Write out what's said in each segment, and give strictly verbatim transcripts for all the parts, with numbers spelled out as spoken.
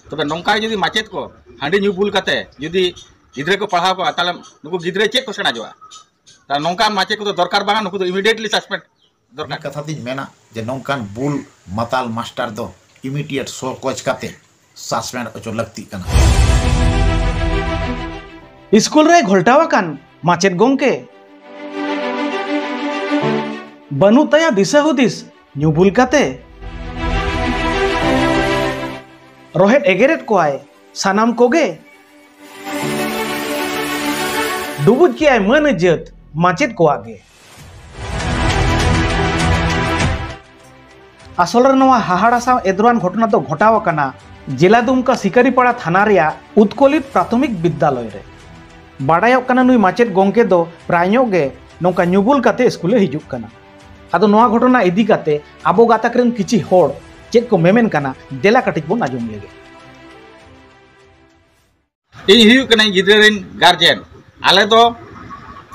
ᱛᱚᱵᱮ ᱱᱚᱝᱠᱟ ᱡᱩᱫᱤ ᱢᱟᱪᱮᱫ ᱠᱚ ᱦᱟᱺᱰᱤ ᱧᱩ ᱵᱩᱞ ᱠᱟᱛᱮ ᱡᱩᱫᱤ ᱜᱤᱫᱽᱨᱟᱹ ᱠᱚ ᱯᱟᱲᱦᱟᱣ ᱠᱚᱣᱟ, ᱛᱟᱦᱚᱞᱮ ᱱᱩᱠᱩ ᱜᱤᱫᱽᱨᱟᱹ ᱪᱮᱫ ᱠᱚ ᱥᱮᱬᱟ ᱡᱚᱜᱼᱟ? ᱛᱟᱦᱞᱮ ᱱᱚᱝᱠᱟᱱ ᱢᱟᱪᱮᱫ ᱠᱚᱫᱚ ᱫᱚᱨᱠᱟᱨ ᱵᱟᱝᱟ, ᱱᱩᱠᱩ ᱫᱚ immediately suspend ᱫᱚᱨᱠᱟᱨ᱾ ᱢᱤᱫ ᱠᱟᱛᱷᱟ ᱛᱤᱧ ᱢᱮᱱᱟ ᱡᱮ ᱱᱚᱝᱠᱟᱱ ᱵᱩᱞ ᱢᱟᱛᱟᱞ ᱢᱟᱥᱴᱟᱨ ᱫᱚ immediate ᱥᱚ ᱠᱚᱪ ᱠᱟᱛᱮ suspend ᱚᱪᱚ ᱞᱟᱹᱠᱛᱤᱜ ᱠᱟᱱᱟ᱾ ᱤᱥᱠᱩᱞ ᱨᱮ ᱜᱷᱚᱞᱴᱟᱣ ᱟᱠᱟᱱ ᱢᱟᱪᱮᱫ ᱜᱚᱢᱠᱮ, ᱵᱟᱹᱱᱩᱜ ᱛᱟᱭᱟ ᱫᱤᱥᱟᱹ ᱦᱩᱫᱤᱥ, ᱧᱩ ᱵᱩᱞ ᱠᱟᱛᱮ ᱨᱚᱦᱮᱫ ᱮᱜᱮᱨᱮᱫ ᱠᱚᱣᱟᱭ ᱥᱟᱱᱟᱢ ᱠᱚᱜᱮ᱾ ᱰᱩᱵᱩᱡ ᱠᱮᱜᱼᱟᱭ ᱢᱟᱹᱱ ᱤᱡᱽᱡᱟᱹᱛ ᱢᱟᱪᱮᱫ ᱠᱚᱣᱟᱜ ᱜᱮ᱾ ᱟᱥᱚᱞ ᱨᱮ ᱱᱚᱣᱟ ᱦᱟᱦᱟᱲᱟ ᱥᱟᱶ ᱮᱫᱽᱨᱚᱣᱟᱱ ᱜᱷᱚᱴᱚᱱᱟ ᱫᱚ ᱜᱷᱚᱴᱟᱣ ᱟᱠᱟᱱᱟ ᱡᱮᱞᱟ ᱫᱩᱢᱠᱟ ᱥᱤᱠᱟᱨᱤᱯᱟᱲᱟ ᱛᱷᱟᱱᱟ ᱨᱮᱭᱟᱜ ᱩᱛᱠᱚᱞᱤᱛ ᱯᱨᱟᱛᱷᱚᱢᱤᱠ ᱵᱤᱫᱽᱫᱟᱞᱚᱭ ᱨᱮ᱾ ᱵᱟᱰᱟᱭᱚᱜ ᱠᱟᱱᱟ, ᱱᱩᱭ ᱢᱟᱪᱮᱫ ᱜᱚᱢᱠᱮ ᱫᱚ ᱯᱨᱟᱭ ᱧᱚᱜ ᱜᱮ ᱱᱚᱝᱠᱟ ᱧᱩᱵᱩᱞ ᱠᱟᱛᱮ ᱥᱠᱩᱞᱮ ᱦᱤᱡᱩᱜ ᱠᱟᱱᱟ᱾ ᱟᱫᱚ ᱱᱚᱣᱟ ᱜᱷᱚᱴᱚᱱᱟ ᱤᱫᱤ ᱠᱟᱛᱮ ᱟᱵᱚ ᱜᱟᱛᱟᱠ ᱨᱮᱱ ᱠᱤᱪᱷᱤ ᱦᱚᱲ ᱪᱮᱫ ᱠᱚ ᱢᱮᱢᱮᱱ ᱠᱟᱱᱟ, ᱫᱮᱞᱟ ᱠᱟᱹᱴᱤᱡ ᱵᱚᱱ ᱟᱸᱡᱚᱢ ᱞᱮᱜᱮ᱾ ᱤᱧ ᱦᱩᱭᱩᱜ ᱠᱟᱹᱱᱟᱹᱧ ᱜᱤᱫᱽᱨᱟᱹ ᱨᱮᱱ ᱜᱟᱨᱡᱮᱱ᱾ ᱟᱞᱮ ᱫᱚ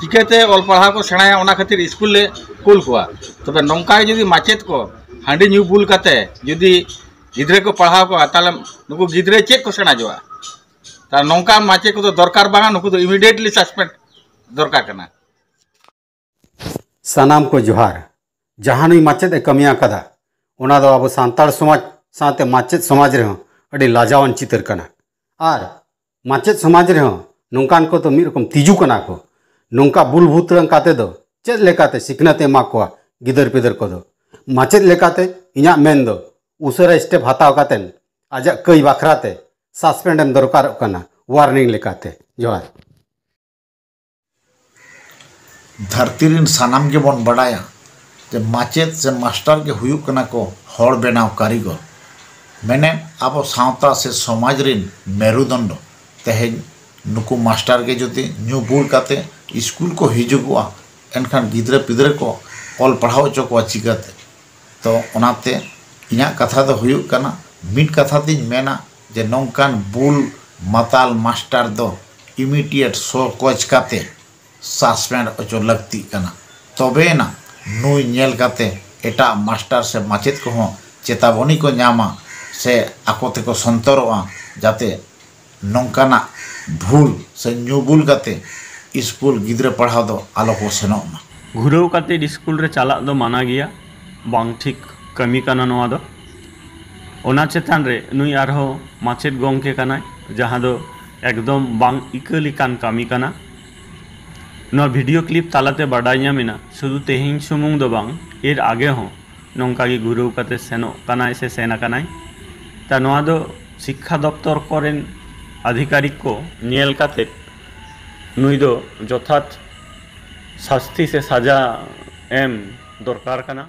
ᱪᱤᱠᱟᱹᱛᱮ ᱚᱞ ᱯᱟᱲᱦᱟᱣ ᱠᱚ ᱥᱮᱬᱟᱭᱟ, ᱚᱱᱟ ᱠᱷᱟᱹᱛᱤᱨ ᱥᱠᱩᱞ ᱞᱮ ᱠᱩᱞ ᱠᱚᱣᱟ᱾ ᱛᱚᱵᱮ ᱱᱚᱝᱠᱟ ᱜᱮ ᱡᱩᱫᱤ ᱢᱟᱪᱮᱫ ᱠᱚ ᱦᱟᱺᱰᱤ ᱧᱩ ᱵᱩᱞ ᱠᱟᱛᱮ ᱡᱩᱫᱤ ᱜᱤᱫᱽᱨᱟᱹ ᱠᱚ ᱯᱟᱲᱦᱟᱣ ᱠᱚᱣᱟ, ᱛᱟᱦᱞᱮ ᱱᱩᱠᱩ ᱜᱤᱫᱽᱨᱟᱹ ᱪᱮᱫ ᱠᱚ ᱥᱮᱬᱟ ᱡᱚᱜᱼᱟ? ᱛᱟᱦᱞᱮ ᱱᱚᱝᱠᱟᱱ ᱢᱟᱪᱮᱫ ᱠᱚᱫᱚ ᱫᱚᱨᱠᱟᱨ ᱵᱟᱝᱟ, ᱱᱩᱠᱩ ᱫᱚ immediately suspend ᱫᱚᱨᱠᱟᱨ ᱠᱟᱱᱟ᱾ ᱥᱟᱱᱟᱢ ᱠᱚ ᱡᱚᱦᱟᱨ᱾ ᱡᱟᱦᱟᱸ ᱱᱩᱭ ᱢᱟᱪᱮᱫ ᱮ ᱠᱟᱹᱢᱤ ᱟᱠᱟᱫᱟ, ᱚᱱᱟ ᱫᱚ ᱟᱵᱚ ᱥᱟᱱᱛᱟᱲ ᱥᱚᱢᱟᱡᱽ ᱥᱟᱶᱛᱮ ᱢᱟᱪᱮᱫ ᱥᱚᱢᱟᱡᱽ ᱨᱮᱦᱚᱸ ᱟᱹᱰᱤ ᱞᱟᱡᱟᱣᱟᱱ ᱪᱤᱛᱟᱹᱨ ᱠᱟᱱᱟ᱾ ᱟᱨ ᱢᱟᱪᱮᱫ ᱥᱚᱢᱟᱡᱽ ᱨᱮᱦᱚᱸ ᱱᱚᱝᱠᱟᱱ ᱠᱚᱫᱚ ᱢᱤᱫ ᱨᱚᱠᱚᱢ ᱛᱤᱡᱩ ᱠᱟᱱᱟ ᱠᱚ᱾ ᱱᱚᱝᱠᱟ ᱵᱩᱞ ᱵᱷᱩᱛᱨᱟᱹᱝ ᱠᱟᱛᱮ ᱫᱚ ᱪᱮᱫ ᱞᱮᱠᱟᱛᱮ ᱥᱤᱠᱷᱱᱟᱹᱛ ᱮ ᱮᱢᱟ ᱠᱚᱣᱟ ᱜᱤᱫᱟᱹᱨ ᱯᱤᱫᱟᱹᱨ ᱠᱚᱫᱚ? ᱢᱟᱪᱮᱫ ᱞᱮᱠᱟᱛᱮ ᱤᱧᱟᱹᱜ ᱢᱮᱱ ᱫᱚ ᱩᱥᱟᱹᱨᱟ step ᱦᱟᱛᱟᱣ ᱠᱟᱛᱮ ᱟᱡᱟᱜ ᱠᱟᱹᱭ ᱵᱟᱠᱷᱨᱟ ᱛᱮ suspend ᱮᱢ ᱫᱚᱨᱠᱟᱨᱚᱜ ᱠᱟᱱᱟ, warning ᱞᱮᱠᱟᱛᱮ᱾ ᱡᱚᱦᱟᱨ᱾ ᱫᱷᱟᱹᱨᱛᱤ ᱨᱮᱱ ᱥᱟᱱᱟᱢ ᱜᱮᱵᱚᱱ ᱵᱟᱰᱟᱭᱟ ᱡᱮ ᱢᱟᱪᱮᱫ ᱥᱮ ᱢᱟᱥᱴᱟᱨ ᱜᱮ ᱦᱩᱭᱩᱜ ᱠᱟᱱᱟ ᱠᱚ ᱦᱚᱲ ᱵᱮᱱᱟᱣ ᱠᱟᱹᱨᱤᱜᱚᱨ᱾ ᱢᱮᱱᱮᱫ ᱟᱵᱚ ᱥᱟᱶᱛᱟ ᱥᱮ ᱥᱚᱢᱟᱡᱽ ᱨᱮᱱ ᱢᱮᱨᱩᱫᱚᱱᱰᱚ᱾ ᱛᱮᱦᱮᱧ ᱱᱩᱠᱩ ᱢᱟᱥᱴᱟᱨ ᱜᱮ ᱡᱩᱫᱤ ᱧᱩ ᱵᱩᱞ ᱠᱟᱛᱮ ᱥᱠᱩᱞ ᱠᱚ ᱦᱤᱡᱩᱜᱚᱜᱼᱟ, ᱮᱱᱠᱷᱟᱱ ᱜᱤᱫᱽᱨᱟᱹ ᱯᱤᱫᱽᱨᱟᱹ ᱠᱚ ᱚᱞ ᱯᱟᱲᱦᱟᱣ ᱦᱚᱪᱚ ᱠᱚᱣᱟ ᱪᱤᱠᱟᱹᱛᱮ? ᱛᱚ ᱚᱱᱟᱛᱮ ᱤᱧᱟᱹᱜ ᱠᱟᱛᱷᱟ ᱫᱚ ᱦᱩᱭᱩᱜ ᱠᱟᱱᱟ, ᱢᱤᱫ ᱠᱟᱛᱷᱟ ᱛᱤᱧ ᱢᱮᱱᱟ ᱡᱮ ᱱᱚᱝᱠᱟᱱ ᱵᱩᱞ ᱢᱟᱛᱟᱞ ᱢᱟᱥᱴᱟᱨ ᱫᱚ immediate ᱥᱚ ᱠᱚᱪ ᱠᱟᱛᱮ suspend ᱚᱪᱚ ᱞᱟᱹᱠᱛᱤᱜ ᱠᱟᱱᱟ᱾ ᱛᱚᱵᱮᱭᱮᱱᱟ ᱱᱩᱭ ᱧᱮᱞ ᱠᱟᱛᱮ ᱮᱴᱟᱜ ᱢᱟᱥᱴᱟᱨ ᱥᱮ ᱢᱟᱪᱮᱫ ᱠᱚᱦᱚᱸ ᱪᱮᱛᱟᱵᱚᱱᱤ ᱠᱚ ᱧᱟᱢᱟ ᱥᱮ ᱟᱠᱚ ᱛᱮᱠᱚ ᱥᱚᱱᱛᱚᱨᱚᱜᱼᱟ, ᱡᱟᱛᱮ ᱱᱚᱝᱠᱟᱱᱟᱜ ᱵᱷᱩᱞ ᱥᱮ ᱧᱩ ᱵᱩᱞ ᱠᱟᱛᱮ ᱥᱠᱩᱞ ᱜᱤᱫᱽᱨᱟᱹ ᱯᱟᱲᱦᱟᱣ ᱫᱚ ᱟᱞᱚ ᱠᱚ ᱥᱮᱱᱚᱜ ᱢᱟ᱾ ᱜᱷᱩᱨᱟᱹᱣ ᱠᱟᱛᱮ ᱥᱠᱩᱞ ᱨᱮ ᱪᱟᱞᱟᱜ ᱫᱚ ᱢᱟᱱᱟ ᱜᱮᱭᱟ, ᱵᱟᱝ ᱴᱷᱤᱠ ᱠᱟᱹᱢᱤ ᱠᱟᱱᱟ ᱱᱚᱣᱟ ᱫᱚ᱾ ᱚᱱᱟ ᱪᱮᱛᱟᱱ ᱨᱮ ᱱᱩᱭ ᱟᱨᱦᱚᱸ ᱢᱟᱪᱮᱫ ᱜᱚᱢᱠᱮ ᱠᱟᱱᱟᱭ, ᱡᱟᱦᱟᱸ ᱫᱚ ᱮᱠᱫᱚᱢ ᱵᱟᱝ ᱤᱠᱟᱹ ᱞᱮᱠᱟᱱ ᱠᱟᱹᱢᱤ ᱠᱟᱱᱟ᱾ ᱱᱚᱣᱟ ᱵᱷᱤᱰᱤᱭᱳ ᱠᱞᱤᱯ ᱛᱟᱞᱟᱛᱮ ᱵᱟᱰᱟᱭ ᱧᱟᱢ ᱮᱱᱟ, ᱥᱩᱫᱷᱩ ᱛᱮᱦᱮᱧ ᱥᱩᱢᱩᱝ ᱫᱚ ᱵᱟᱝ, ᱮᱨ ᱟᱜᱮ ᱦᱚᱸ ᱱᱚᱝᱠᱟ ᱜᱮ ᱜᱷᱩᱨᱟᱹᱣ ᱠᱟᱛᱮ ᱥᱮᱱᱚᱜ ᱠᱟᱱᱟᱭ ᱥᱮ ᱥᱮᱱ ᱟᱠᱟᱱᱟᱭ᱾ ᱛᱟ ᱱᱚᱣᱟ ᱫᱚ ᱥᱤᱠᱠᱷᱟ ᱫᱚᱯᱛᱚᱨ ᱠᱚᱨᱮᱱ ᱟᱫᱷᱤᱠᱟᱨᱤᱠ ᱠᱚ ᱧᱮᱞ ᱠᱟᱛᱮ ᱱᱩᱭ ᱫᱚ ᱡᱚᱛᱷᱟᱛ ᱥᱟᱥᱛᱤ ᱥᱮ ᱥᱟᱡᱟ ᱮᱢ ᱫᱚᱨᱠᱟᱨ ᱠᱟᱱᱟ᱾